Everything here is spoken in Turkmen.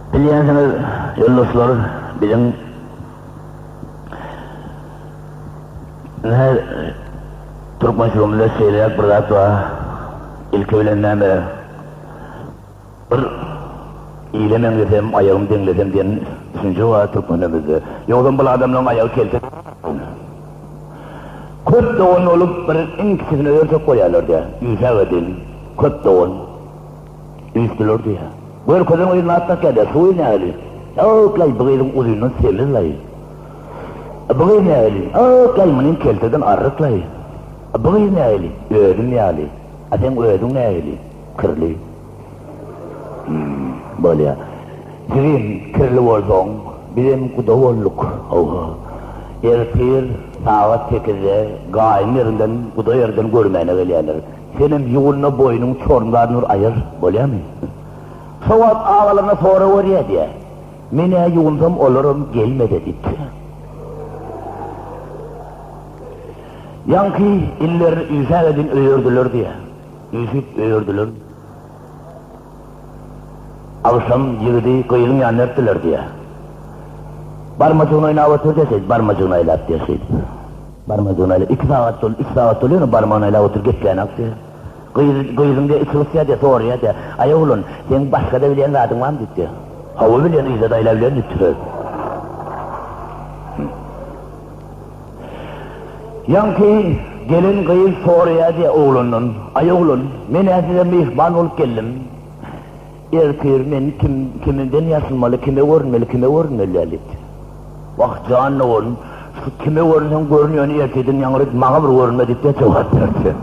Bilýänsiňiz, ýoldaşlar, biziň ine türkmençiligimizde şeýleräk bir zat bar. Ilki bilen näme, bir ile meňzesem, aýagym deňlesem diýen düşünje bar türkmenlerimizde. Ýogsam bul adamlaryň aýagy kelte. Köp dogan bolup, bir iň kiçisine örtek goýýarlar diýýär. Üýşäp edin, köp dogan. Üýşdüler diýýär. Görkezen gyz nat dakýar diýýär. Şu gyz nähili? Ýok-laý, bu gyzyň uzyndan semiz-laý. Bu gyz nähili? Ýok-laý, munyň kelteden arryk-laý. Bu gyz nähili? Özüm ýaly. A seň özüň nähili? Kirli. Hum, bolýar. Jigim, kirli bolsaň, bizem guda bolduk. Hawa. Ertir sagat sekizde gaýyn ýerinden, guda ýerden görmäne gelýärler. Senem ýuwunda boýnuň çorundan bir aýyr, bolýamy? Şo wagt agalaryna sorag berýär diýýär. Men-ä ýuwunsam olaram gelmez-ä diýipdir. Ýaňky illerini üýşäp edin öýerdiler diýýär. Üýşüp öýerdiler. Agşam ýigidi gyzyň ýanyna eltdiler diýýär. Barmajygyny oýnap otur diýýär, şeýdip barmajygyny aýlap diýýär, şeýdip. Barmajygyny aýlap, iki sagat boldy, üç sagat boldy, ýöne barmagyny aýlap otur, geplänok diýýär. Gyz, gyzyň diýýär, içi gysýar diýýär, soraýar diýýär. Aý oglan, seň başga-da bilýän zadyň barmy diýip diýýär. Hawa bilýän, yza-da aýlap bilýän diýipdir. Ýaňky gelen gyz soraýar diýýär oglandan, Aý oglan, men-ä size myhman bolup geldim. Ertir men kim, kimden ýaşynmaly, kime görünmeli, kime görünmeli däl diýipdir. Wah, jan dogan, şu kime görünseň görün, ýöne ertirden ýaňry maňa bir görünme diýip-de jogap beripdir.